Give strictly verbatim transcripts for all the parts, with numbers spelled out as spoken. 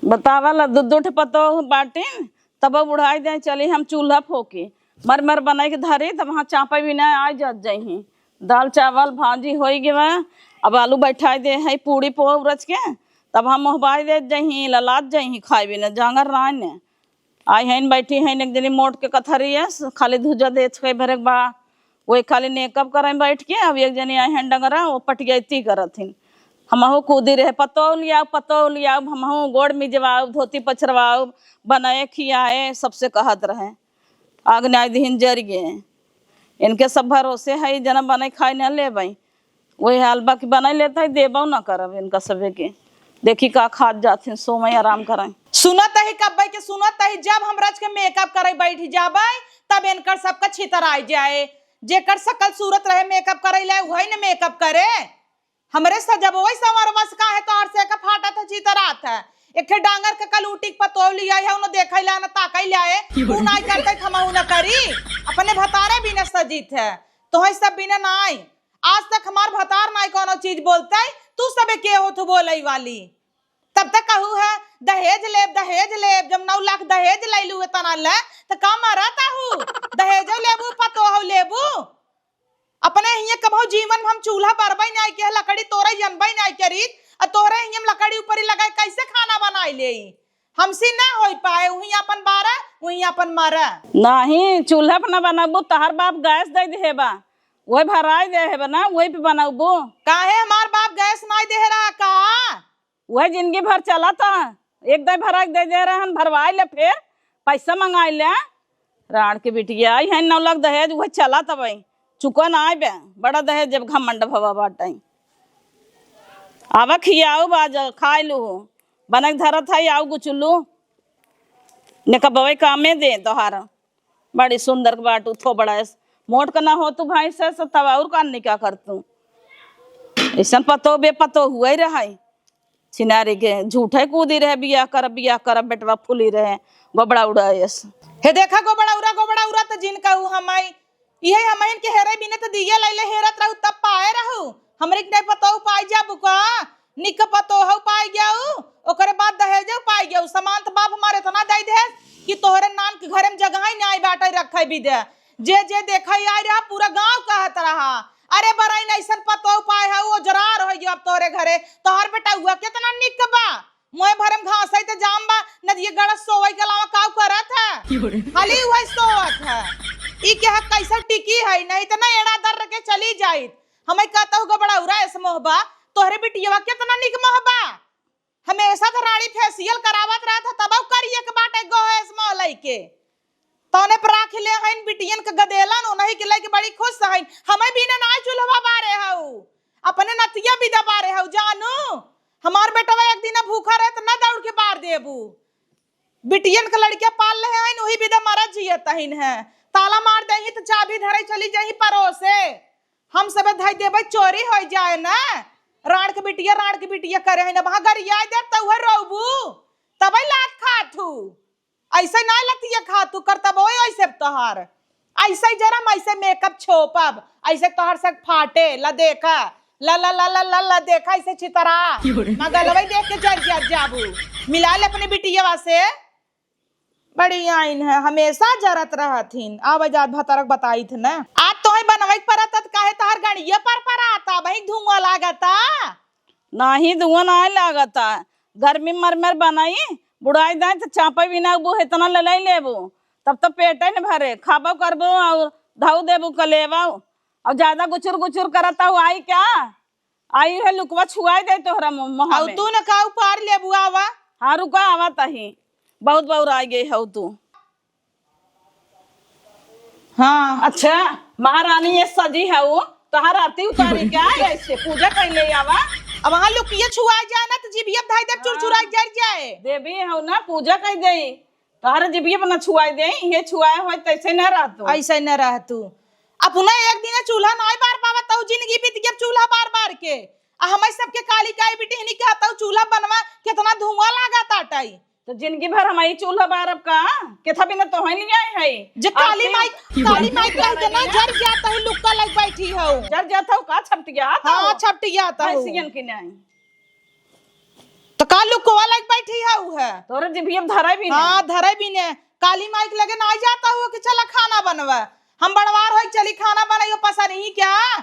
बतावा ला, दू दू ठे पतोह बाटिन, तब बुढ़ाई दे चली हम चूल्हा फोकी, मर मर बनाई के धरी, तब वहाँ चापे भी ना आ जात जइहीं। दाल चावल भाजी होई गवा, अब आलू बैठाई दे है, पूड़ी पोह उरच के, तब हम मोहबाई दे जइहीं, ललात जइहीं खाए भी ना, जांगर राय ने। आई हइन बैठी हइन एक जनी मोट के कथरिया, खाली धुजा देत हुए भरे बा, वही खाली मेकअप करे बैठ के। अब एक जनी आई हइन डंगरा, वो पटियती करत हिन। हमहू कूदी रहे, "पतोह लियाओ, पतोह लियाओ।" हमहू गोड़ मिजवाओ, धोती पछरवाओ, बनाए खियाए, सबसे कहत रहे। आग न्याय दिहिन जर गए। इनके सब भरोसे है, जना बनाए खाए न लेबै। वही हाल बा कि बनाई लेता है, देबो ना करब इनका सबे के। देखी का खात जात हैं, सोमई आराम कराई। सुनत ही कब्बे के सुनत ही, जब हम रच के मेकअप करे बैठ जाबै, तब इनकर सबका छितराई जाए। जेकर सकल सूरत रहे मेकअप करे लाए, वही न मेकअप करे। हमरे सजबवई संवरवा से काहे तोहर से का फाटत है, छितरात है। एक ठे डांगर के कलूटी के पतोह लियाई है, उन्हें देखै लाए न ताकै लाए, ऊ नाई करते त हमहू न करी। अपने भतारे बिना सजित है, तोहई सब बिना नाई। आज तक हमार भतार नाई कौनो चीज बोलतै, तू सबे के होत हो बोलई वाली? तब तक कहू है, "दहेज लेब, दहेज लेब।" जब नौ लाख दहेज लैलू है तना ले, त का मरत आहू? दहेजो लेबू, पतोहो लेबू। अपने हिये कबहू जीवन में हम चूल्हा बरबै नाई के, लकड़ी तोरे जनबै नाई करीत, आ तोहरे हिये हम लकड़ी ऊपरी लगाए कैसे खाना बनाई लेई? हमसे ना होई पाए, उहीं आपन बारा, उहीं आपन मरा। नहीं, चूल्हा पे ना बनबू, तहर बाप गैस दे दे बा, वही भराई दे है बा ना, वही पे बनबू। काहे हमार बाप गैस नाई दे रहा का? वही जिंदगी भर चला था, एक दाई भराई दे दे रहन, भरवाई ले, फिर पैसा मंगाई ले। राड़ के बिटिया आई है, नौ लाख दहेज, वही चला था भाई, चुका ना आए बे, बड़ा दहेज जब घमंड भवा बाटे। आवा खियाऊ बा, जा खाए लू, बनक धरत है, आऊ गुचुलू, ने कबवे कामे दे तोहार। बड़ी सुंदर के बाटू, थोबड़ा है। मोट का ना हो तू भाई से, से तब और कान नहीं क्या कर तू। ऐसन पतो बेपतो हुए रहे। छिनारी के झूठे कूदी रहे, "बियाह करब, बियाह करब," बेटवा फूली रहे, गोबड़ा उड़ायस। हे देखा गोबड़ा उड़ा, गोबड़ा उड़ा त जिन कहू हम आई। इहे हमहिन के हेरे बिने त दिए लैले हेरत रहू, तब पाए रहू। हमरे के नहीं पतोहू पाई जाबू का? निक पतोहू पाई गयाऊ, ओकरे बाद दहेजो पाई गयाऊ। समान त बाप हमारे इतना दे दे कि तोहरे नान के घरे में जगह ही नहीं बाटे रखे भी दे। जे जे देखा ही आई रहा, पूरा गांव कहत रहा, "अरे बरइन ऐसन पतोहू पाए है, वो जरार हो गयो अब तोहरे घरे। तोहर बेटा हुआ कितना निक बा।" मोए भरम घास है त जाम बा, नदिये गड़ा सोवई के अलावा काऊ करत है? खाली वही सोवत है। ई के हक कैसे टिकी है, नहीं त ना एड़ा दर्र के चली जाइत। हमें कहता हूँ गबड़ौरा ऐस मोहबा, तोहरे बिटियवा कितना निक मोहबा। हमेशा त रानी फेशियल करावत रहत है, तब करिए के बाटे गोह ऐस मोह लइके। तौने पर राख ले हइन बिटियन के गदेलन, उन्हीं के लइके बड़ी खुश हइन। हमें बिना नाय चूल्हा बारे हऊ, अपने नतिया बिदा बारे हऊ जानू। हमार बेटवा एक दिन भूखा रहे त न दौड़ के बार देबू। बिटियन के लड़किया पाल ले हइन, वही बिदा मरा जियत हइन है। ताला मार देही त चाबी धरे चली जाही परोसे। हम सबे धई देबे चोरी हो जाए न। राड़ के बिटिया, राड़ के बिटिया करे हइन, वहाँ गरिया दे त उहे रोबू। तबे लात खात हू। ऐसे ना लतिया खा तू, करतब ओए ऐसे तोहार। ऐसे जरा हम ऐसे मेकअप छोपब, ऐसे तोहार से फाटे, ला देखा, ला, ला, ला, ला, ला, ला देखा ऐसे छितरा। की हो रे? मैं गलवई देख के जर, जर जाबू। मिला ले अपने बिटियवा से। बड़ी आइन है, हमेशा जरत रहथिन। आवे जात भतरक बताई थे ना। आज तोहे बनवई के परत, त काहे तोहार गड़िया पर पर आता, वही धुआं लागता। नाही, धुआं नाही लागता। गर्मी मर मर बनाई, बुढ़ाई दाई त चापे बिना बू, इतना ललाई लेबू, तब तो पेटे न भरे, खाबो करबो और धऊ देबू कलेबो, और ज्यादा गुचुर गुचुर करत हऊ आई क्या? आई है लुकवा छुआई दे तोहरा मु-, मुँह और में। तू न का उपार लेबू आवा? हाँ, रुका, आवा तही, बहुत बौराई गई हऊ तू। हाँ। अच्छा, महारानी ये सजी है वो, तोहार आरती उतारी क्या है ऐसे? पूजा कर ले आवा। अब वहाँ लुकिया छुआ जाए ना तो जीभिया धाई देब चुरचुरा हाँ। जर जाए। देवी हो ना, पूजा कर दे। तोहार जीभिया पर ना छुआई दे, ये छुआए हो तैसे न रह तू। ऐसे न रह तू। अपना एक दिन चूल्हा नाई बार पावत हऊ, जिंदगी बीत गया चूल्हा बार बार के। आ हमारी सबके काली काई बिटिहनी कहत हऊ चूल्हा बनवा, कितना धुआं लागा ताटाई। तो जिंदगी भर हम ई चूल्हा बारब का? केथा बिना तोहन ले आए है। जे काली आरती माई, काली माई कह के ना जर जात है, लुक्का लग बैठी हो। जर जात हो का? छपटिया तो हाँ, छपटिया तो हो। भैंसियन की नहीं। तो का लुकवा लग बैठी बैठी है उ है। तोरे जिभिया में धरे भी ना। हाँ, धरे भी ने। काली माई के लगे ना जाता हुआ कि चला खाना बनवा। हम बड़वार होई, चली खाना बनाइयो, पसर ही क्या?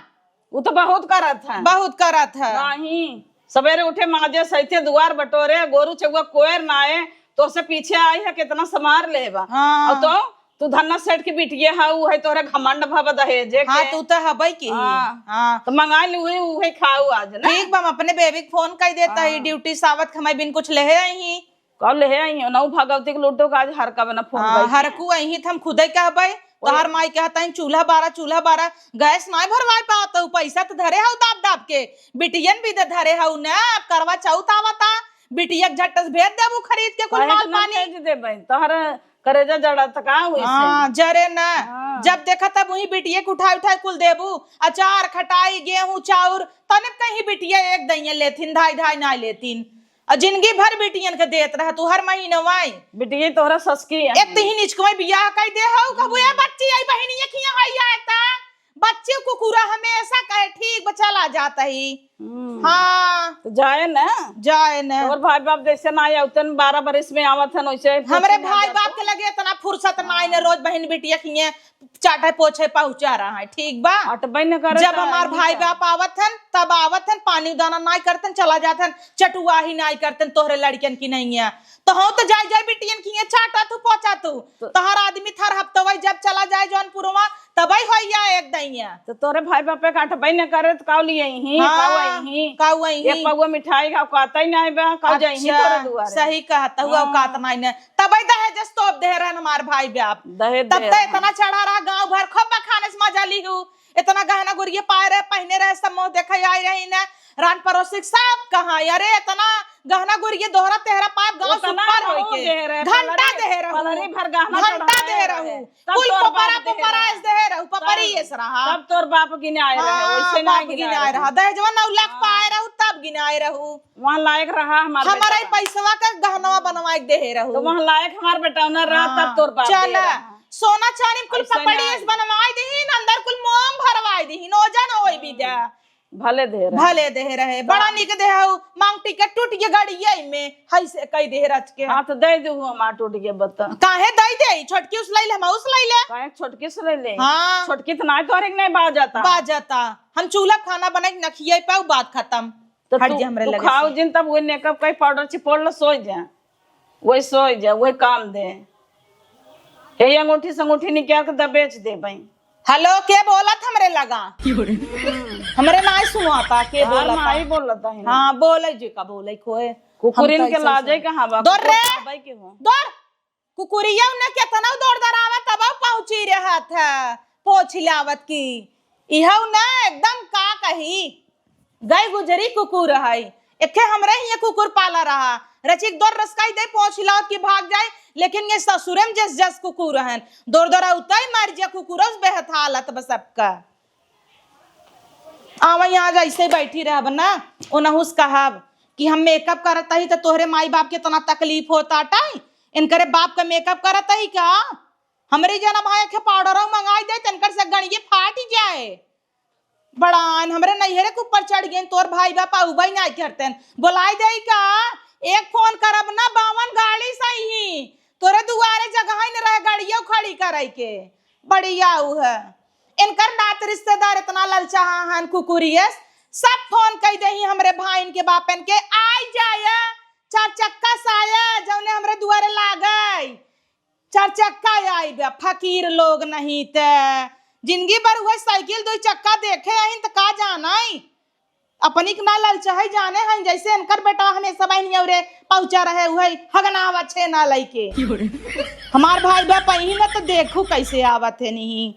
उ तो बहुत करत है। बहुत करत है। नहीं, सवेरे उठे, माजे, सहिते, दुआर बटोरे, गोरू चउआ कोयर ना आए, तो से पीछे आई है, कितना समार लेबा। हाँ। और तो तू धन्ना सेठ की बिटिया है, उ है तोहरे घमंड भव दहेजे के। हाँ, तू तो हबई की। हाँ। हाँ। तो मंगाई ली, उहे, उहे खाऊ आज ना। ठीक बा, हम अपने बेबी के फोन कई देता ही, हाँ। ड्यूटी से आवत हमारे बिन कुछ लेहे आई ही। कब लेहे आई हो? नौ भगवती के लूटो का आज हरका बना फोन हाँ, कई के। हरकू आई ही, तो हम खुदे कहबे, ओए। तोहार माई कहता ही, "चूल्हा बारा, चूल्हा बारा, गैस नाय भरवाए पावत हूँ, पैसा तो धरे हऊ दाब दाब के, बिटियन भी दे धरे हऊ ना, अब करवा चौथ आवता, बिटिया के झट से भेज देबू खरीद के कुल काहे माल के ना पानी।" भेज देबे? तोहर करेजा जरा त का होई से? हाँ, जरे ना। हाँ। जब देखा तब वही बिटिये के उठाई उठाई कुल देबू। अचार, खटाई, गेहूं, चाउर, तने कहीं बिटिये एक दइये लेथिन, धाई धाई नाय लेथिन। और जिंदगी भर बिटियन के देत रह तू हर महीनवा। बिटिये तोहरा ससकी है। एक तिही निचकवे बियाह कई दे हो, कहबू, "ए बच्ची, आई बहिनिये खिया हई आए ता।" बच्ची कुकुरा हमेशा कहे, "ठीक बा, चला जात ही।" हम्म। हाँ। तो जाए ना। जाए ना। तोर भाई बाप जैसे ना आए, उतन बारह बरिस में आवत हन, वैसे हमरे पूछे ना भाई जात बाप हो। के लगे इतना फुर्सत ना आए ना, हाँ। रोज बहन बिटिया खिए चाटे पोछे पहुंचा रहा है, ठीक बा? अटबे न करे जब तो हमार आदमी भाई का। बाप आवत हन, तब आवत हन, पानी दाना नाई करतन, चला जात हन, चटुआही नाई करतन तोहरे लड़कियन की नहीं है। तो हो तो जाए, जाए बिटियन खिए चाटा तू, पोछा तू। तो तोहर आदमी थर हफ्तवई जब चला जाए जौनपुरवा, तबई होइया एक दइया। तो तोरे भाई बापे का अटबई न करे, तो काऊ लिए ही, हाँ, काऊ आई ही? काऊ आई एक ही? पौवा मिठाई का औकात ही नहीं बा, काऊ जाई ही अच्छा, तोरे दुआरे? सही कहत हूँ, हाँ। औकात नहीं ने। तबई दहेज तोप दे रहन हमार भाई बाप। दहेज तब दे तो रहन। इतना चढ़ा रहा, गाँव भर खूब बखाने से मजा ली हूँ। इतना गहना गुरिया पाए रहे, पहने रहे, सब मोह देखे आई रही ने। रान पड़ोसी सब कहाँ, अरे इतना गहना गुरिया दोहरा तेहरा पाप गाँव उतना सुपर रहू होई के। दे रहे, घंटा पलरी, दे रहू। पलरी भर गहना घंटा चढ़ाए दे रहे। रहू। तब कुल तोर पोपरा बाप दे पोपरा रहे। ऐस दे रहू, तब, पपरी ऐस रहा। तब तोर बाप गिने आए रहे, हाँ, वैसे ना बाप गिने गिने आए आए रहा। रहा। दहेजवा नौ लाख हाँ। पाए रहू, तब गिने आए रहू। वहाँ लायक रहा हमार हमारा बेटा। ही पैसवा का गहनवा बनवा के दे रहू। तो वहाँ लायक हमार बेटा ना रहा, हाँ, तब तोर बाप दे चला। रहा। सोना चांदी में कुल ऐसे पपड़ी ना ऐस बनवाई दीही, अंदर कुल मोम भरवाई दीही, नोजा न होई भी जा। भले दे रहे। भले दे रहे, बड़ा निक दे हऊ, मांग टिकट टूट गए गाड़िया में, हई से कई दे रच के। हाँ, तो दे दू, हमार टूट गए बता। काहे दे दे, छोटकी उस लई ले, हम उस लई ले। काहे छोटकी उस लई ले? हाँ। छोटकी तो ना तोरे के नहीं बाजता। बाजता। हम चूल्हा खाना बनाई के नखिया पाऊ, बात खत्म। तो हट तू, जा हमरे तू लगे खाओ से। जिन, तब वो मेकअप का पाउडर चिपोड़ लो, सोई जा। वही सोई जा, वही काम दे। यही अंगूठी से अंगूठी निकाल के दबेच दे भाई। हेलो, के बोलत हमरे लगा? हमरे नाई सुनाता, के तोहार बोलता? माई बोलत है ना। हाँ, बोले जी का बोले कोई। कुकुरिन हम तो के ऐसे लाजे सुन- कहाँ बा? दौड़ रे। कुकुर खाबै के हो। दौड़। कुकुरिया ने केतना दौड़ दरावत तब पहुँची रहत है, पोछ लावत की। इहउ ना एकदम का कही। गई गुजरी कुकुर है, एके हमरे ही ये कुकुर पाला रहा, रचिक दौर रसकाई दे पोछ लावत की भाग जाए, लेकिन ये ससुरे में जस जस कुकुर हन, दौर दौर उतई मर जे कुकुर, उस बेहद हालत बस सबका। आवा यहाँ आज ऐसे बैठी रहब ना, ओनहु से कहब कि हम मेकअप करत ही तो तोहरे माई बाप के इतना तकलीफ होता टाई, इनकरे बाप का मेकअप करत ही का? हमरे जना भाई के पाउडर मंगाई दे, तनकर से गणिये फाट जाए। बड़ान हमरे नैहरे के ऊपर चढ़ गए, तोर भाई बाप उबई नहीं करते। बोलाई दे का? एक फोन करब ना, बावन गाड़ी सही ही। तोरे दुआरे जगह ही न रहे गाड़ियों खड़ी करे के। बढ़िया उ है। इनकर नात रिश्तेदार इतना ललचाहा हन कुकुरियस, सब फोन कई दे ही हमरे भाईन के बापन के, आई जाया, चार चक्का साया जौने हमरे दुआरे लागे। चार चक्का आई बे, फकीर लोग नहीं ते। जिंदगी भर उहे साइकिल दो चक्का देखे आइन त का जानाई? अपनी के ना ललचाहे जाने हैं, जैसे इनकर बेटा हमेशा बहन औरे पहुंचा रहे, उहे हगनावा छे ना लइके। हमार भाई बाप ही ना तो देखू कैसे आवत है नहीं।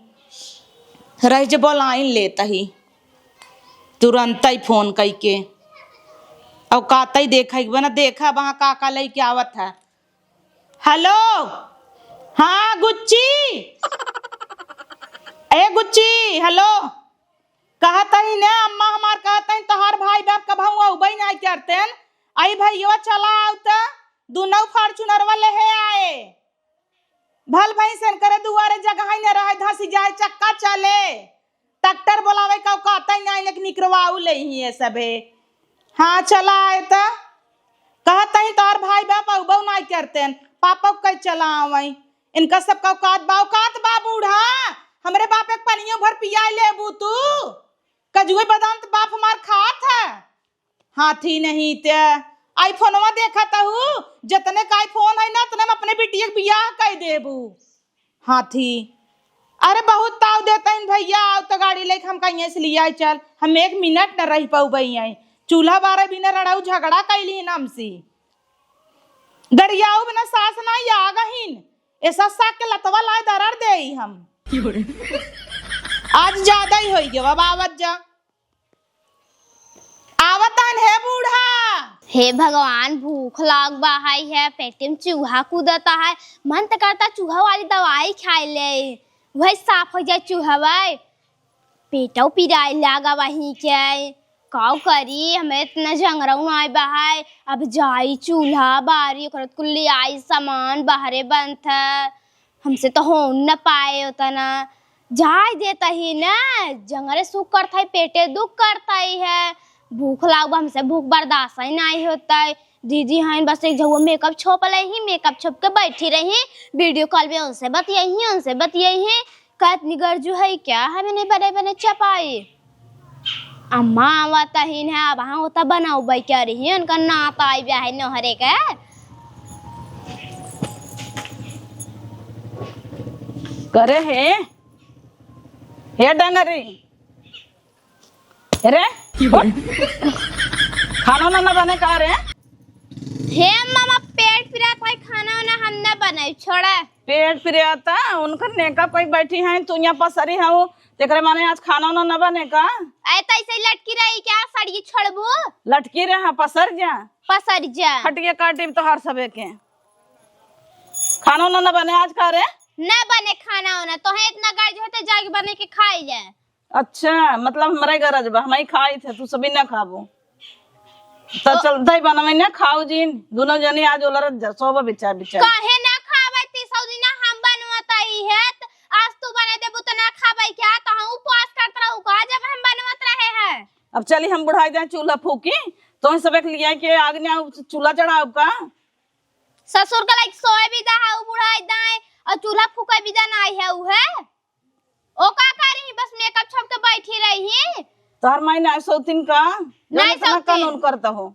रह जे बोलाइन लेत ही, तुरंत ही फोन कई के। औकात ही देखा, एक बार ना देखा वहाँ का का लइके आवत है। हेलो, हाँ गुच्ची, ए गुच्ची, हेलो, कहत ही ने अम्मा हमार, कहत ही तोहार भाई बाप कभऊ अउबई नाई करतेन, आई भैया चला आउत, दुनौ फॉर्च्यूनरवा लेहे आए, भल भैंस इनकरे दुआरे जगह ही न रहे, धसी जाए चक्का चले, ट्रैक्टर बोलावे का औकात ही नाई, निकरवाऊ ले ही ये सभे। हाँ, चला आए त। कहत ही तोहार भाई बा नाई करतेन, पापा के चला आवई। इनका सबका औकात बा, औकात बा बूढ़ा। हमरे बाप एक पनियो भर पियाई लेबू तू। कजुए बादाम त बाप हमार खात है। हाथी नहीं ते iPhone-वा देखत हूँ, जतने का iPhone है ना, उतने में अपने बिटिया के बियाह कर देबू। हाथी, अरे बहुत ताव देता इन भैया, आओ तो गाड़ी लेके हमका यहाँ से लिया चल, हम एक मिनट न रह पाउबे आई। चूल्हा बारे बिना रड़ाऊ झगड़ा कैली न हमसे। गड़ियाऊ बिना सास ना आ गहीन, ऐसा साग के लतवा लाए दरर दे हम। आज ज्यादा ही होई गवा, अब आवत जा। आवत हन हे बूढ़ा। हे भगवान, भूख लाग बा है, है पेटे में चूहा कूदता है। मन त करता चूहा वाली दवाई खाई ले, वही साफ हो जाए चूहा। पेटो पिराए लागा वहीं के। काउ करी, हमें इतना जंगरऊ नाई बा है। अब जाई चूल्हा बारी, ओकरे कुल ले आई सामान, बाहरे बनत है। हमसे तो हो न पाए उतना। जाए देता ही ना, जंगरे सुख करता ही, पेटे दुख करता ही है। भूख लाग बा, हमसे भूख बर्दाश्त ही नहीं होता है। दीदी हैं बस एक झउआ मेकअप छोप ले ही, मेकअप छोप के बैठी रही, वीडियो कॉल पे उनसे बतियाई ही, उनसे बतियाई ही। का इतनी गरजू है क्या, हमें नहीं बने बने चपाई। अम्मा आवत ही ना, अब हाँ होता बनाऊ बाई क्या रही, उनका नात आई ब्याह है नोहरे के। करे हे, हे डंगरी, अरे, उठ। खाना वाना ना बने का रे? हे मामा, पेट पिरात है, खाना वाना हम ना बनाई, छोड़ा। पेट पिराता, उनकर नेका कोई बैठी है, तू यहाँ पसरी हऊ, तेकरे माने आज खाना वाना ना बने का? ऐ त ऐसे ही लटकी रही क्या, सड़िए छोड़बू? लटकी रहे, हाँ, पसर जा। पसर जा। खटिया काटिब तोहार सबे के। खाना वाना ना बने आज का रे? ना बने खाना वाना, तोहे इतना गर्ज होते जाके बने के खाई ले। अच्छा, मतलब हमरे गरज बा, हमही खाई थे, तू सभी ना खाबो। त तो चलते ही बनवे ना खाऊ जिन, दुनो जनी आज ओलरत जा, सोबा बिचार बिचार। काहे ना खावे ती सौ दिना हम बनवत ही है, त आज तू बने देबू त ना खावे क्या? त हम उपवास करत रहू का जब हम बनवत रहे हैं? अब चली हम बुढ़ाई जाए चूल्हा फूकी, तो सब एक लिया के आग ने चूल्हा चढ़ाओ का? ससुर के लाइक सोए भी दा है उ बुढ़ाई दाए और चूल्हा फूके भी दा ना है उ है। ओ का करी, बस मेकअप छोप के बैठी रही। तोहर माई ना सौतीन का? नहीं जौन इतना सौतीन। कानून करता हो,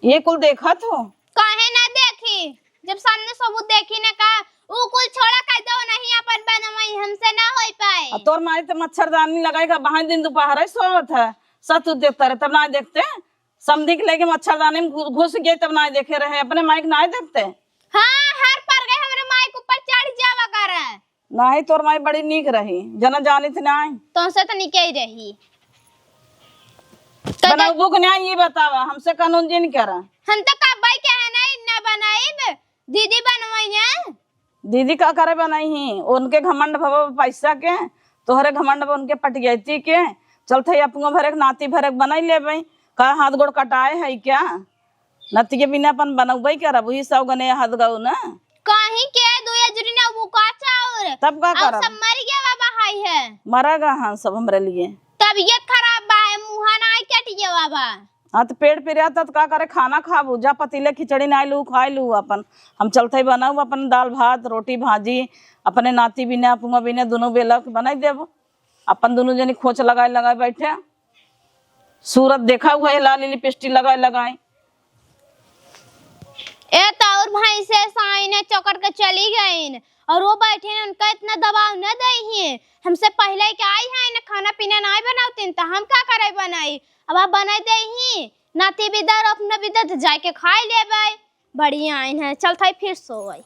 ये कुल देखत हो? काहे ना देखी, जब सामने सबूत देखी ना का, उ कुल छोड़ा कर दो, नहीं अपन बनवाई, हमसे ना होई पाए। आ तोर माई तो मच्छरदानी लगाए का बहाने दिन दोपहर है सोवत है, सतू देखता रहे, तब ना देखते। समधी के लेके मच्छरदानी में घु-, घुस गए, तब ना देखे रहे, अपने माई के ना देखते। हाँ, हर पर गए हमरे माई के ऊपर चढ़ जावा करे। नाही, तोर माई बड़ी नीक रही, जना जानित नाही। तोहसे त नीके ही रही। तो बनौबू के नाही, ये बतावा, हमसे कानून जिन करा। हम तो कब्बई के है नहीं, ना बनाइब, दीदी बनवइया। दीदी का करे बनई ही, उनके घमंड भवा पैसा के, तोहरे घमंड भवा उनके पटियती के। चलत है अपनो भरे के नाती भरे के बनई लेबे, का हाथ गोड़ कटाए है क्या? नतिये बिना अपन बनउबे करब, वही सौ गने हद गऊ ना। कहीं के दू अजरी ना वो का चाउर। तब का अब करब? सब मर गया बाबा हाय है। मरा गा हाँ सब हमरे लिए। तबीयत खराब बा है, मुहा ना आई कट गया बाबा। हाँ तो पेट पिरिया त का करे, खाना खाबू, जा पतीले खिचड़ी ना लू, खाई लू अपन। हम चलते ही बनाऊ अपन दाल भात, रोटी भाजी, अपने नाती बिना, पुआ बिना, दोनों बेला के बनाई देबो। अपन दोनों जनी खोच लगाए लगाए बैठे। सूरत देखा हुआ है, लाली लिपस्टिक लगाए लगाए। ए तो और भाई से साई ने चौकट के चली गईन और वो बैठे हैं, उनका इतना दबाव न दे ही। हमसे पहले के आई हैं, न खाना पीना नहीं बनावतीन, तो हम का करे बनाई? अब आप बनाई दे ही, नाती बिदा और अपना बिदा तो जाके खाई लेबै। बढ़िया आइन है, चल थाई फिर सोवई।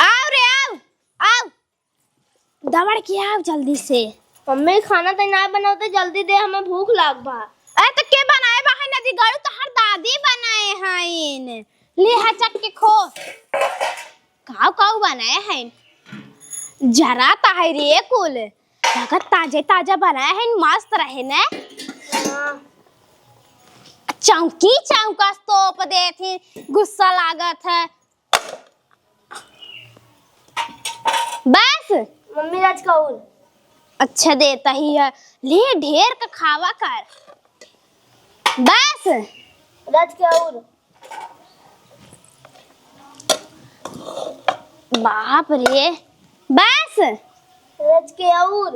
आओ रे, आओ, आओ। दौड़ के आओ जल्दी से। मम्मी, खाना तो ना बनावते, जल्दी दे, हमें भूख लाग बा। अरे तो के बनाए बा है नदी गरू? तोहर दादी बनाए हईन। ले हचक के खो। काऊ काऊ बनाए हईन? जरा ता है रे कुल। लागत ताजे ताजा बनाए हईन, मस्त रहे ने। हाँ। चौकी चौका तोप देत ही, गुस्सा लागत है। बस। मम्मी, राज का और। अच्छा देता ही है, ले ढेर का खावा कर। बस। राज का और। बाप रे, बस। रच के और।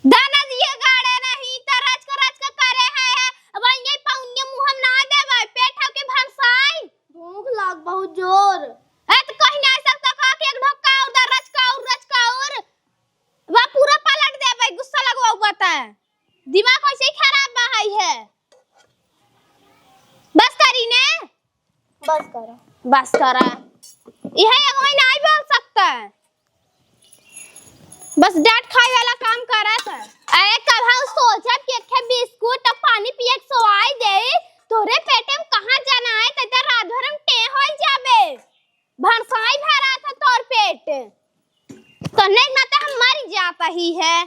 दाना दिए गाड़े नहीं, त रच के, रच के करे है। अब ये पौनिया मुँह में ना देवे, पेट हव के भरसाई। भूख लाग बहुत जोर। ए, त कहीं ना सकता खा के एक ढोका और दा, रच का और, रच का और। बा पूरा पलट देबे, गुस्सा लगवा बता। दिमाग वैसे ही खराब बा है, है। बस करी ने? बस करा। बस करा। इहे अगुवाई नाई बोल सकता। बस डांट खाए वाला काम करत है। अरे कभा सोचब कि एक ठे बिस्कुट और पानी पिए के सोआई दे, तोरे पेटे में कहाँ जाना है, त इधर रात भर में टें हो जाबे। भरसाई भरा था तोर पेट। तो नहीं ना तो हम मर जाता ही है।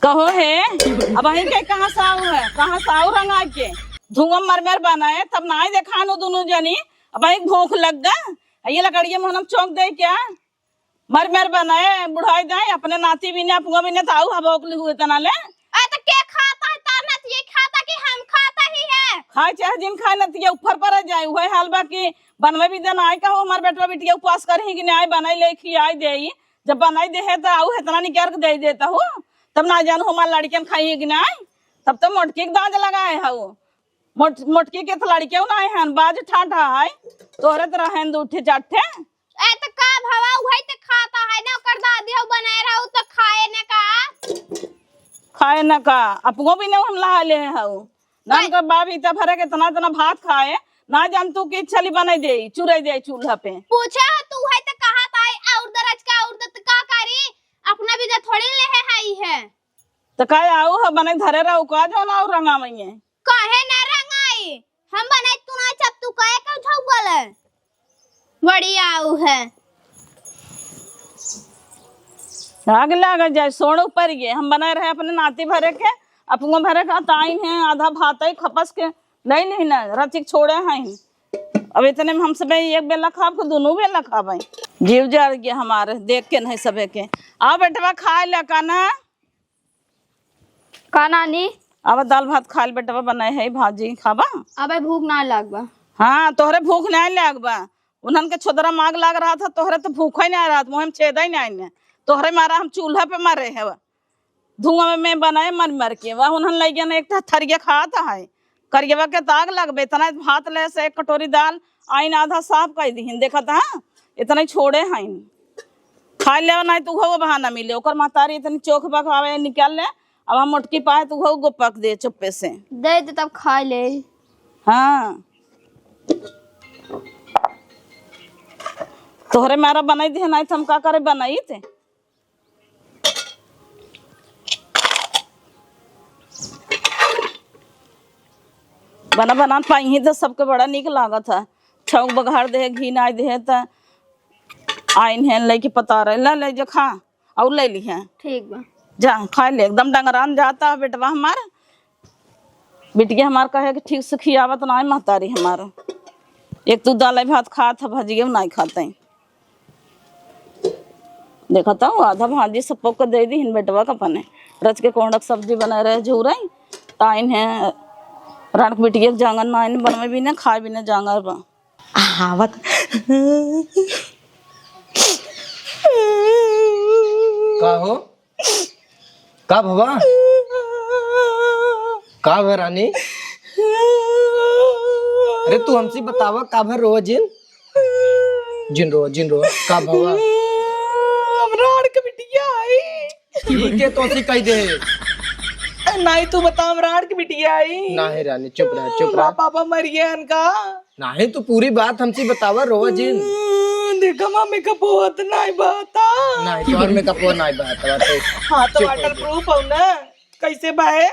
कहो हे, अब अहीं के कहाँ साउ है, कहाँ साउ रंगा के? धुआं मर मर बना है, तब नाई देखानो दुनू जनी, अब अहीं भूख लग गा, ये लकड़िया में हम चौंक दे क्या? मर मर बनाए, बुढ़ाई जाए, अपने नाती भी ने, अपुआ भी ने, त आऊ हवा ओकली हुए तना ले। आ, त के खाता है, तार नाती खाता कि हम खाता ही है? खाए चाहे जिन खाए, नाती ऊपर पर जाए, उहे हाल बा कि बनवे भी देना आए, कहो हमार बेटवा बिटिया उपवास करही कि नाई, बनाई ले खियाई देई। जब बनाई दे है, त आऊ हेतना निकाल के दे देता हो, तब ना जान हमार लड़कियन खाई कि नाई, तब तो मोटकी के दांज लगाए हऊ। मोट-, मोटकी के त लड़कियों ना हन, बाज ठाठा है, तोहरे त रहन दू ठे चार ठे। ए, त का भवा, उहई त खाता है ना, ओकर दादी हऊ बनाए रहू त खाए न का? खाए न का? अपनो भी ने हम लहा ले हऊ। नाम का बाप इतना भरे के इतना, इतना भात खाए, ना जान तू कि छली बनाई दे, चुराई दे चूल्हा पे। पूछे हो तू है त कहा ताई, और दरज का, और दत का करी? अपना भी त थोड़ी ले है, है, है। त का आऊ ह बने धरे रहू का, जौन आऊ रंगावइये? काहे ना रंगाई? हम बनाई तू ना, जब तू कहे के उठाऊ बोले। बड़ी आऊ है। आग लाग जाए, सोड़ ऊपर ये। हम बनाए रहे अपने नाती भरे के, अपनो भरे का, ताइन है आधा भात है खपस के, ले ली ना, रचिक छोड़े हैं। अब इतने में हम सबे एक बेला खाब के दुनू बेला खाबे। जीव जर गया हमारे, देख के नहीं सबे के। आ बेटवा खाए ले का ना। का नानी? अब दाल भात खाइल बेटवा बनाए है, भाजी खाबा? अबे भूख ना लाग बा। हाँ, तोहरे भूख ना लाग बा। उन्हन के छोदरा माग लाग रहा था, तोहरे तो भूख ही ना रहा, मुँह में छेदा ही ना आइने। तोहरे मारा हम चूल्हा पे मरे है, धुआं में बनाए मर मर के। वह उन्हन लइगन एक ठा थरिया खात है, करियवा के ताग लगबे, इतना भात ले से एक कटोरी दाल आइन आधा साफ कर दीहिन, देखत हाँ, इतना ही छोड़े हैं। खाए लेवा नाहीं तो उहो बहाना मिले। ओकर महतारी इतनी चोख बा, खावे निकाल ले। अब हम मोटकी पाए तो उहो गोपक दे चुप्पे से। दे दे तब खाए ले। हाँ। तोहरे मारा बनाई दे, नाहीं तो हम का करे बनाई ते। बना बना पाई ही तो सबके बड़ा नीक लागत है। छौंक बघार दे, घी नाई दे त आइन है लइके पता रहे, ला ले जे खा और ले ली है। ठीक बा। जा खा ले, एकदम डंगरान जाता है बेटवा हमार। बिटिया हमार कहे कि ठीक से खियावत ना है महतारी हमार। एक तू दाल भात खात है, भजिए नाई खाते हैं। देखत हूँ, आधा भाजी सब पोक के दे दीहिन बेटवा के अपने। रच के कोहड़ा के सब्जी बनाए रहे झूरई, त आइन है रान के बिटिया के जांगर ना आइन बनवे भी ना, खाए भी ना जांगर बा। आवत। का हो? का भवा? का भवा रानी? अरे तू हमसे बतावा, का भवा रोवा जिन? जिन रोवा, जिन रोवा, का भवा? हमरा आड़ के बिटिया आई। ई के तोसी कह दे? नाहीं तू बता, हमरा आड़ के बिटिया आई। नाहीं रानी, चुप रह, चुप रह। पापा मर गए इनका। नाहीं, तू पूरी बात हमसे बतावा, रोवा जिन। हम्म, देखा माँ, मेकअप होत नाहीं बहता। नाहीं, तोहर मेकअप हो नाहीं बहता, तो हाँ, तो चुप हो जा। वाटरप्रूफ हो ना, कैसे बहे?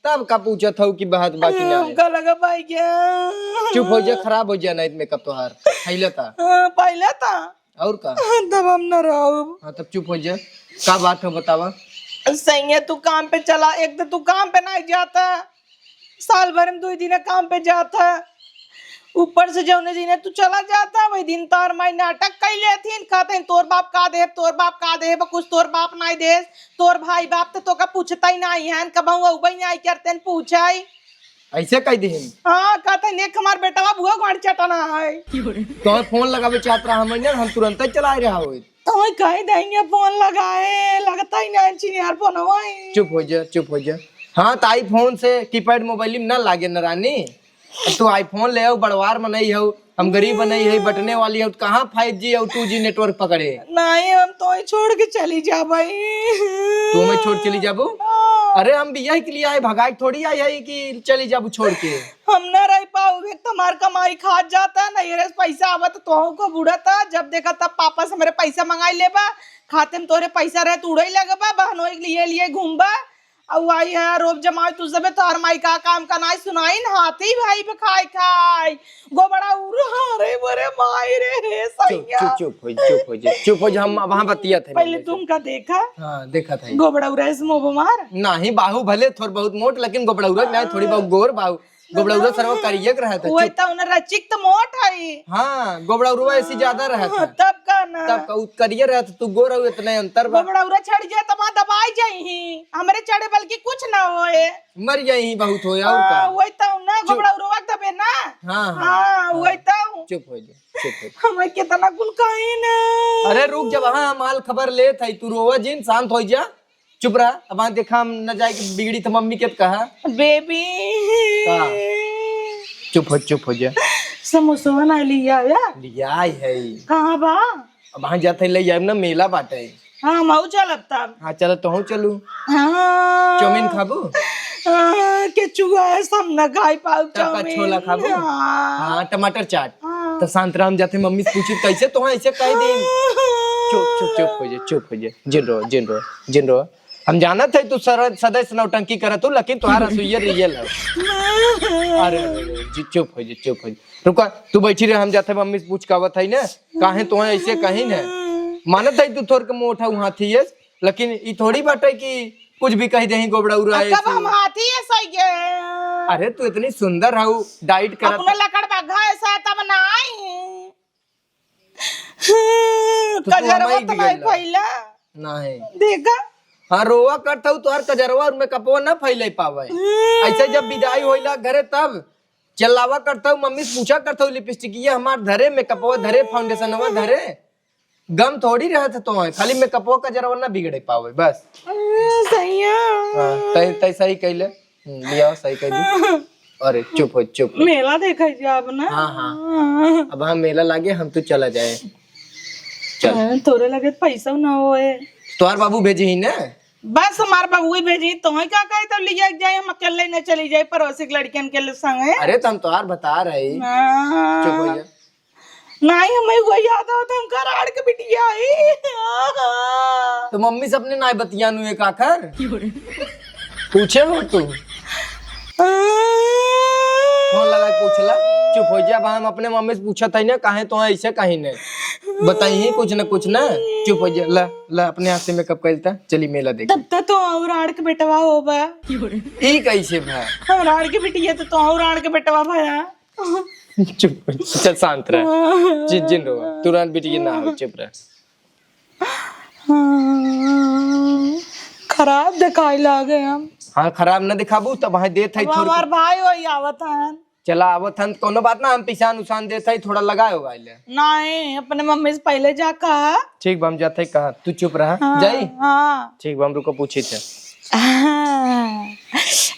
तब का पूछत हऊ कि बहत बा कि नाहीं? हमका लगा भाई क्या? चुप हो जा, खराब हो जा, नाहीं मेकअप तोहार। पहले था। हाँ, पहले था। और का? तब हम न रहब। हाँ, तब चुप हो जा। का बात हो बतावा? सैया, तू काम पे चला, एक तो तू काम पे नाहीं जाता, साल भर में दो दिन काम पे जाता, ऊपर से जौने दिने तू चला जाता, वही दिन तोर माई नाटक कई लेथिन, कहते हैं, "तोर बाप का देब, तोर बाप का देब, कुछ तोर बाप नाहीं देस, तोर भाई बाप तो तोका पूछता ही नाहीं है, कबहूँ अउबे नाहीं करते हैं पूछाई।" ऐसे कह दिहिन। हाँ, कहते देख हमार बेटवा बुआ गाड़ चटना है। तो फोन लगावे चाहत रहा हमने, हम तुरंत ही चलाए रहा होइत। तो कह देंगे फोन लगाए, लगता ही ना चिनियार फोन होई। चुप हो जा, चुप हो जा। हाँ, तो iPhone से keypad mobile में ना लागे न रानी। अब तू iPhone ले आओ, बड़वार मनई हो, हम गरीब मनई है, बटने वाली हो, तो कहाँ five G और two G network पकड़े? नहीं, हम तो ही छोड़ के चली जाबई। तू हमें छोड़ चली जाबू? हाँ। अरे, हम भी यही के लिए आए, भगाए थोड़ी आए है कि चली जाबू छोड़ के। हम ना रह पाओगे, तुम्हार कमाई खात जाता, नहीं रे पैसा आवत तो को बुढ़ता, जब देखा तब पापा से मेरे पैसा मंगाई लेबा, खाते में तोरे पैसा रहे तो उड़ई लगबा, बहनोई के लिए लिए घूमबा। अउ आई है रोब जमाई तू सबे, तोहर माई का काम का नाई सुनाई न, हाथी भाई पे खाई खाई। गोबड़ा उरो, अरे मोरे माई रे, हे चुप, सैया। चुप, चुप हो, चुप हो जा, चुप हो जा, हम वहाँ बतिया थे पहले। तुमका देखा? हाँ, देखा था। गोबड़ा उरा ऐसे मोह मार। नाही, बाहु भले थोड़ बहुत मोट, लेकिन गोबड़ा उरा नाही, थोड़ी बहुत गोर बाहु। गोबड़ा उरा सरवा करिया के रहत है, वही चुप। तो उन्हें रचिक तो मोट है। हाँ, गोबड़ा उरवा ऐसी ज्यादा रहत है। तब का ना? तब का, उ करिया रहत, तू गोर हो, इतने अंतर बा। गोबड़ा उरा छड़ जाए तब दबाई जाई ही, हमरे चढ़े बल्कि कुछ ना होए। मर जाई ही बहुत होए, और का? हाँ, वही तो ना, चुप। गोबड़ा उरवा दबे ना। हाँ, हाँ। हाँ, वही तो। चुप हो जा, चुप हो जा। हमें कितना कुल कहीं ना। अरे रुक, जब हाँ हम हाल खबर लेत है, तू रोवा जिन, शांत हो जा। चुप रहा। अब वहाँ देखा हम न जाए कि बिगड़ी तो मम्मी के तो कहा। बेबी। का? चुप हो, चुप हो जा। समोसवा ना लिया या? लिया आई है। कहाँ बा? अब वहाँ जाते ले जाए ना, मेला बाटे। हाँ, हम आऊ चलब तब। हाँ, चल, तोहू चलू। हाँ। चाउमीन खाबू? हाँ, केचुआ है, सब न खाई पाऊ तब का चाउमीन। छोला खाबू? हाँ। हाँ, टमाटर चाट। हाँ। तो शांत रहा, हम जाते मम्मी से पूछी कैसे तो ऐसे कह दे। हाँ। चुप, चुप, चुप हो जा, चुप हो जा। जिन रहो, जिन रहो, जिन रहो। हम जानत है तू सर-, सदैस नौटंकी करत हो, लेकिन तुम्हारा सुइया रियल है। अरे, अरे, अरे, जी, चुप हो जा, चुप हो जा। रुका, तू बैठी रहे, हम जाते मम्मी से पूछ के आवत है ना, काहे तो ऐसे कहीं ना। मानत है तू थोड़ के मोटा हाथी है, लेकिन ई थोड़ी बाटे कि कुछ भी कह देही गोबड़ा उरा अब कब ऐसे। हम हाथी है सही है? अरे तू इतनी सुंदर हऊ, डाइट करत अपना लकड़ बग्घा ऐसा तब ना आई। तो तू कजरवा हमारी तो नहीं बिगड़ला। फैला। नहीं। देखा? हाँ, रोवा करत हऊ, तोहर कजरवा और मेकअपवा ना फैले पावे। हम्म। ऐसे जब विदाई होइला घरे तब चिल्लावा करत हऊ, मम्मी से पूछा करत हऊ, लिपस्टिकिया हमार धरे, मेकअपवा धरे, फाउंडेशनवा धरे। गम थोड़ी रहत है तो है, खाली मेकअपवा कजरवा ना बिगड़े पावे, बस। हम्म, सही है। हाँ, तै, तै सही कहले। हम्म, लिया, सही कह दी। अरे, चुप हो, चुप हो। मेला देखा जाब ना। हाँ, हाँ। अब हाँ, मेला लागे, हम तो चला जाए। चल। हाँ, तोरे लगे पैसा ना होए। तोहार बाबू भेजी ही ना? बस हमार बाबू ही भेजी, तोहे का कहे तो लिया जाए, हम अकेले न चली जाए, पड़ोसी के लड़कियन के संगे। अरे, तो हम तोहार बता रहे। हाँ। चुप हो जा। नाई, हमें वो याद आवत, हम कराड़ के बिटिया आई। तो मम्मी से अपने नाई बतियानु एक आखर? पूछे हो तू? फोन लगा के पूछला। चुप हो जा, अब हम अपने मम्मी से पूछत है ना, काहे तो ऐसे कहीं नहीं बताई ही कुछ ना कुछ ना। चुप हो जा, ला, ला अपने हाथ से मेकअप कर लेता, चली मेला देखे। तब तो, तो और आड़ के बेटवा होबा। ई कैसे भा? और आड़ के बिटिया तो, तो और आड़ के बेटवा भया। चुप, चल शांत रह। जि-, जिन रो, तुरंत बिटिया ना हो, चुप रह। खराब दिखाई लागे हम। हाँ, खराब न दिखाबू, तब वहाँ देत है अब थोड़ी। हमार भाई वही आवत हन। चला आवत हन, कोनो बात ना, हम पिसान उसान देत है, थोड़ा लगाए हो आइले। नहीं, अपने मम्मी से पहले जा कहा। ठीक बा, हम जाते कहा, तू चुप रहा, हाँ, जाई? हाँ। ठीक बा, हम रुको पूछी थे। हाँ,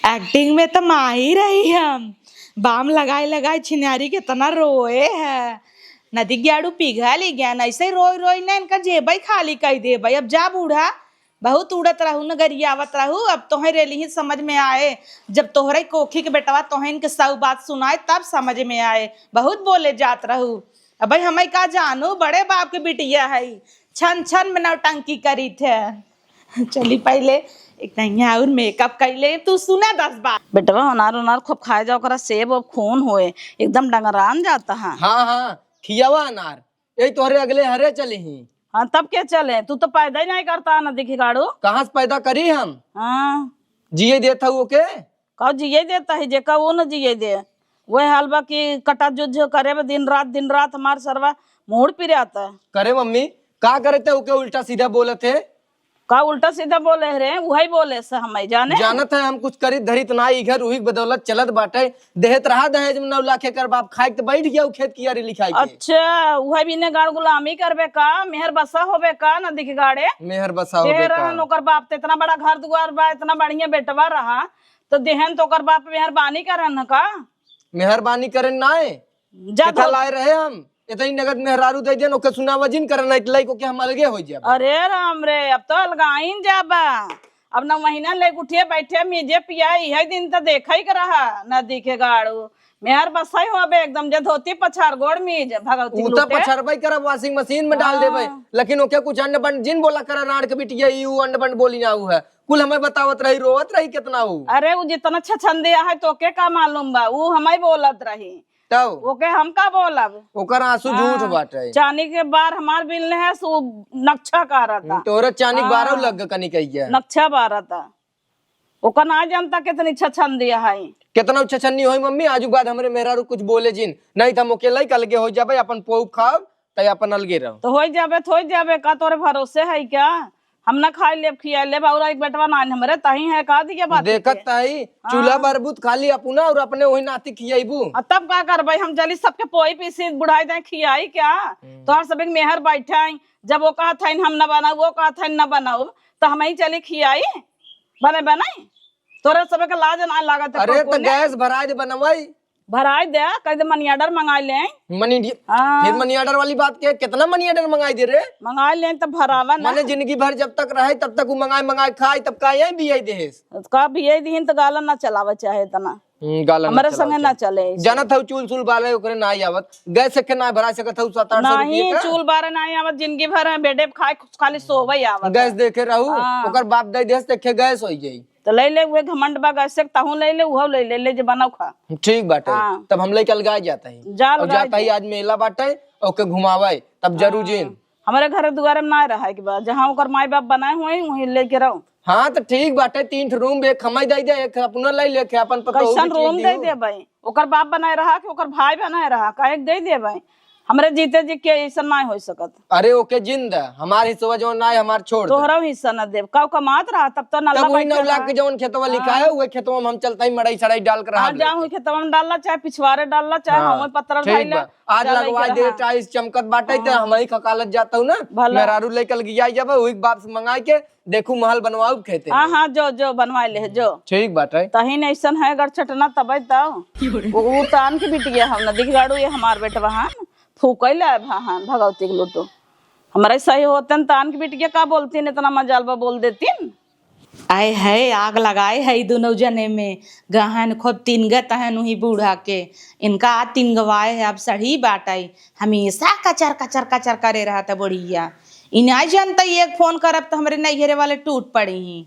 acting में तो माहिर ही हम। बाम लगाए लगाए छिनारी के तना रोए है। नदी ग्याड़ू पिघल ही गया, ऐसे रोई रोई ना इनका जेबई खाली कई देबई। अब जा बूढ़ा, बहुत उड़त रहू न गरियावत रहू, अब तोहे रेली ही समझ में आए। जब तोहरे कोखी के बेटवा तोहे इनके सौ बात सुनाए तब समझ में आए, बहुत बोले जात रहू। अब भाई हमें का जानू, बड़े बाप के बिटिया है, छन छन में नौटंकी करी थे। चली पहले एक नैया और मेकअप कर ले, तू सुना दस बार। बेटवा, अनार उनार खूब खाए जाओ करा, सेब अब खून होए, एकदम डंगरान जाता है। हाँ, हाँ, खियावा अनार, यही तोहरे अगले हरे चले ही। हाँ, तब के चले? तू तो पैदा ही नहीं करता ना, दिखी गाड़ू। कहाँ से पैदा करी हम? हाँ। जिए देत हऊ ओके? का जिए देता है, जेका वो न जिए दे। वह हाल बा कि कटा जुझ करे बा दिन रात, दिन रात हमार सरवा मूड़ पिराता। करे मम्मी, का करे ते ओके उल्टा सीधा बोलत है? का उल्टा सीधा बोले रे? उहइ बोले से हमइ जाने। जानत है हम कुछ करित धरित ना, ई घर उही के बदौलत चलत बाटे। देहत रहा दहेज में नौ लाख, एकर बाप खाइक त बैठ गया उ खेत कियारी लिखाई के। अच्छा, उहइ बिने गाड़ गुलामी करबे का? मेहर बसा होबे का नदी के गाड़े? मेहर बसा होबे का? रहन ओकर बाप त इतना बड़ा घर दुआर बा, इतना बढ़िया बेटवा रहा, त देहन त ओकर बाप मेहरबानी करन का? मेहरबानी करन नाय। जा केथा धो- लाए रहे हम, इतनी नगद मेहरारू दे देन, ओके सुनावा जिन करन, नहीं त लइको के हम अलगे हो जाब। अरे राम रे, अब तो अलगाइन जाबा। अब नौ महीना ले उठिए बैठे मीजे पिया, इहे दिन त देखइ के रहा नदी के गाड़ू। मेहर बसई होबे एकदम जे धोती पछार गोड़ मीज भगवती उ त लूटे। पछरबई करब, washing machine में डाल देबे। हाँ। लेकिन ओके कुछ अंड बंड जिन बोला करा, राड़ के बिटिया, ई उ अंड बंड बोली ना उ है। कुल हमें बतावत रही, रोवत रही कितना उ। अरे उ जितना छछंदिया है तोके का मालूम बा, उ हमें बोलत रही। तब? ओके हम का बोलब? ओकर आंसू झूठ हाँ, बाटे। चानी के बार हमार बिल ने है, सो नक्शा का रहता। हम्म, तोहरा चानी के बारह हाँ। लग कनी कहिया। नक्शा बारह ता। ओकर ना जानता कितनी छछंदी है। कितना छछन्नी होई मम्मी, आजू बाद हमरे मेहरारू कुछ बोले जिन। नहीं त हम ओके लइक अलगे हो जाबे, अपन पोउब खाब, तै अपन अलगे रहो। तो होई जाबे, तो होई जाबे, का तोरे भरोसे है क्या? हम ना खाई लेब, खियाई लेब, और एक बेटवा ना हमरे तही है, का दिया बात देखत के? तही, हाँ। चूल्हा बरबूत खाली अपना और अपने वही नाती खियाइबू। आ तब का करबे, हम जली सबके पोई पीसी बुढ़ाई दे खियाई क्या? हम्म। तोहर सब एक मेहर बैठे हैं, जब वो कहत हैं हम ना बनाऊ, वो कहत हैं ना बनाऊ, तो हम ही चली खियाई, बने बनाई? तोरे सबे के लाज ना लागत है अरे, तो कुकुर ने? गैस भराए दे बनवाई। भराए दे, कह दे money order मंगाए ले। Money डि-, हाँ। फिर money order वाली बात के, कितना money order मंगाए दे रे? मंगाए ले तो भरावा ना। माने जिंदगी भर जब तक रहे, तब तक वो मंगाए, मंगाए खाए, तब का यही बियाई देहेस? का बियाई दिहिन तो गाला ना चलावे चाहे इतना। हम्म, गाला ना हमारे चलावे संगे ना चाहे। चले ऐसे। जानत हऊ चूल, चूल बारे ओकरे ना आवत। गैस के ना भरा सकत हऊ सात आठ सौ रुपये नहीं, का। चूल बारे ना आवत, जिंदगी भर में बेडे खाए, खाली सोवे आवत गैस है। देखे रहू, हाँ। ओकर बाप दे देस, देखे गैस होई जाई। तो ले ले, उहे घमंड बा, गैस से तहूँ ले ले, उहो ले ले, ले जे बनाओ खा। ठीक बाटे, हाँ। तब हम लेके अलगाए जाता ही। जा और अलगाए जाता ही, जा। आज मेला बाटे, ओके घुमावे, तब जरूर हाँ। जिन। हमरे घर दुआरे में ना रहे के बा, जहाँ ओकर माई बाप बनाए हुए, वहीं लेके रहो। हाँ, तो ठीक बाटे, तीन ठो रूम, एक हमें दे दे, एक अपना ले लेके अपन पतोह कैसन के चीज रूम दे दियो। दे भाई? ओकर बाप बनाए रहा कि ओकर भाई बनाए रहा, काहे के दे दे भाई? हमरे जीते जी के ऐसा ना हो सकत। अरे ओके जिन द, हमार हिस्सा जौन ना है, हमार छोड़ दे। तोहरा हिस्सा ना देब, का कमात रहा, तब तो नल्ला तब वही बैठे नौ लाख रहा। के जौन खेतवा लिखा हाँ। है, वही खेतवा में हम चलता ही मड़ई सड़ई डाल के रहा हाँ, जाऊँ, वही खेतवा में डालला, चाहे पिछवारे डालला, चाहे हाँ, हमें पत्थर ठीक धइला, बा। आज लगवा दे, हाँ। टाइल्स चमकत बाटे, तो हाँ। हम ही खकालत जाता हूँ ना, भला। मेहरारू लेके लगी जाए जब, वही बाप से मंगा के, देखू महल बनवाऊ खेते हाँ, में। हाँ, जो, जो, बनवाए ले, जो। ठीक बाटे। तहीन ऐसन है, अगर चटना तबे तो। वो, वो तान के बिटिया हम ना, दिख गाड़ू ये हमार बेटवा हन, फूकै ले आए भा हन, भगवती के लूटो। हमारे सही होते न तान के बिटिया का बोलती न, इतना मजाल बा बोल देती न। आए है, आग लगाए है ई दुनौ जने में। गहन खूब तिनगत हन उही बूढ़ा के। इनका आ तिनगवाए है, अब सड़ी बाटै। हमेशा कचर, कचर, कचर करे रहत बुढ़िया। ई नाई जानत, एक फोन करब त हमरे नैहरे वाले टूट पड़ी ही।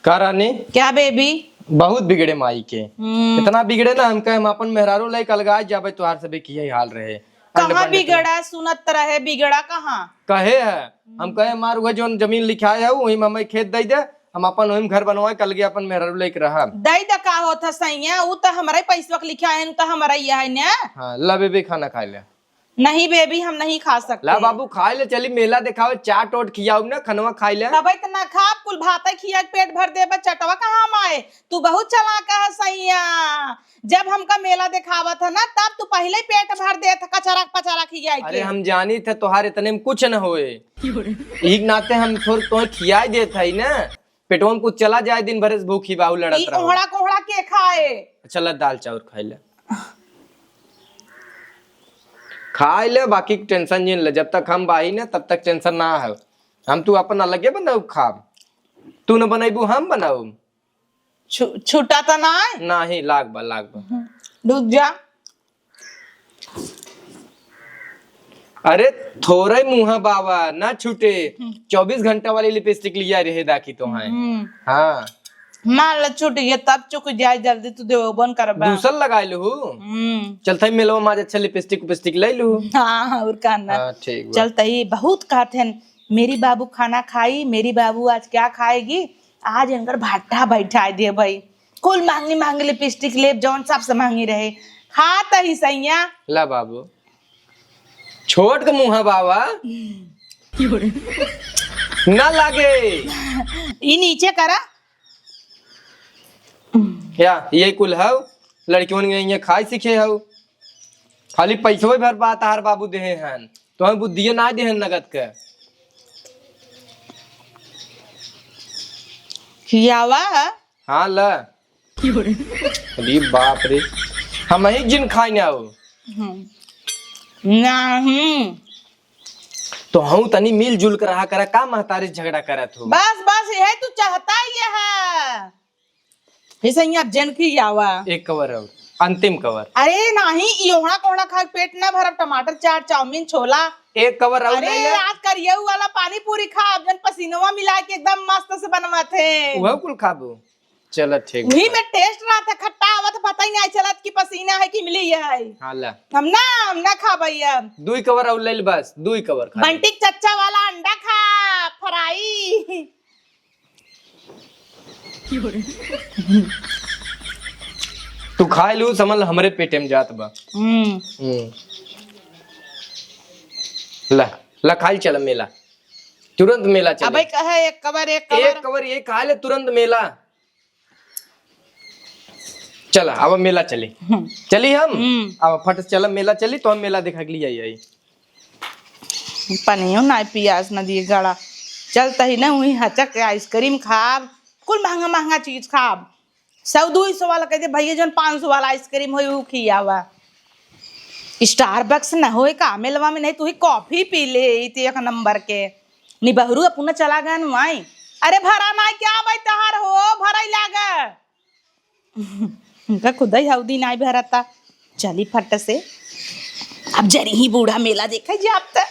का रानी? क्या बेबी? बहुत बिगड़े माई के। हम्म। इतना बिगड़े ना, हम कहे हम अपन मेहरारू लेके अलगाए जाबे, तोहार सबे की यही हाल रहे। कहाँ बिगड़ा? सुनत रहे, बिगड़ा कहाँ? कहे है, हम कहे, "मार, वह जौन जमीन लिखाए है, वही में हमें खेत दे दे, हम अपन वही में घर बनवाए, कल के अपन मेहरारू लेके रहा।" दे दे का होत है सैया, उ तो हमरे पैसवा के लिखाए है, उ तो हमरे ही है ने। हाँ, ला बेबी, खाना खाए ले। नहीं बेबी, हम नहीं खा सकते। ला बाबू, खाए ले, चली मेला देखावे, चाट ओट खियाऊ ना, खनवा खाए ले। तबे तो ना खाब, कुल भाते खिया के पेट भर देबा, चटवा कहाँ हम आए? तू बहुत चालाक है सैया। जब हमका मेला देखावत है ना, तब तू पहिले पेट भर देत है, कचरा पचरा खियाई अरे, के। हम जानी थे तोहार इतने में कुछ न होए। यही के नाते हम थोड़ तोहे खियाई देत है ना। पेटवा में कुछ चला जाए, दिन भर से भूखी बाहु लड़त ई रहो। ओहड़ा कोहड़ा के खाए? अच्छा, ला दाल चाउर खाई ले। खाई ले, बाकी टेंशन जिन ले। जब तक हम बाही ना, तब तक टेंशन ना है। हम तू अपन अलगे बनाऊ खाब। तू न बनैबू, हम बनाऊ। छु-, छुटा त ना है? नाही, लाग बा, लाग बा। हम्म, रुक जा। अरे, थोड़े मुँह बाबा, ना छूटे। हम्म। चौबीस घंटा वाली लिपस्टिक लिया रहे दाखी तो हैं। हम्म। हाँ। मान ल छूट गया, तब चुक जाए जल्दी, तू देबो न करबा। दूसर लगाए लहू। हम्म। चलते ही मेलवा में आज अच्छा लिपस्टिक उपिस्टिक ले लू। हाँ, और का ना। हाँ, ठीक बा। चलते ही बहुत कहते हैं, "मेरी बाबू खाना खाई, मेरी बाबू आज क्या खाएगी?" आज इनकर भट्टा बैठा दे भाई। कुल महंगी महंगी लिपस्टिक लेब, जौन सबसे महंगी रहे। खा त ही सैया। ला बाबू। छोट के मुँह बाबा। ना लागे। ई नीचे करा। या, ये कुल हव, लड़कियों ने ये खाए सीखे हव। खाली पैसवे भर बा तहार बाबू देहे हन, तो हम बुद्धिये ना देहन नगद के। खियावा। हाँ, ला। अरे बाप रे, हम ही जिन खाए ना हो। हम्म। नहीं। तो हूँ तनी मिलजुल कर रहा करा, का महतारी से झगड़ा करत हो? बस, बस, यही तू चाहता ही है। ऐसे ही अब जन खियावा। एक कवर और, अंतिम कवर। अरे नहीं, ई ओहड़ा कोहड़ा खा के पेट ना भरब, टमाटर चाट, चाउमीन, छोला। एक कवर और अरे ले ले। आज करियऊ वाला पानी पूरी खा, अब जन पसीनवा मिला के एकदम मस्त से बनवत है। वह कुल खाबू? चल ठीक वही बा। में टेस्ट रहत है, खट्टा आवत, पता ही नहीं चलत कि पसीना है कि मिली है। हाँ ला। हम ना, हम ना खाबई अब। दुई कवर और ले ले बस, दुई कवर खा ले। बंटी के चच्चा वाला अंडा खा, फ्राई। तू खाए लू, समझ ल हमरे पेटे में जात बा। हम्म। हम्म। ला, ला खाइल चल मेला। तुरंत मेला चले। अबे कहे एक कवर, एक कवर। एक कवर ये खा ले, तुरंत मेला। चला, अब मेला चली। हम्म। चली हम? हम्म। अब फट से चला, मेला चली, तो हम मेला देखा के लिए आई, आई। पनियो ना पियास न दिए गड़ा। चलता ही ना, वही हचक के आइसक्रीम खाब, कुल महंगा महंगा चीज खाब। सौ दुई सौ वाला कह दे, "भैया जौन पाँच सौ वाला आइसक्रीम होई, ऊ खियावा।" स्टारबक्स न होए का मेलवा में, नहीं तू ही कॉफी पी ले, ई तो एक नंबर के। निबहरू अपना चला गन वाई। अरे भरा ना क्या भाई तहार हो, भराई लागा। उनका खुदा ही हौदी नाई भरता। चली फट से। अब जरी ही बूढ़ा मेला देखे जाब त।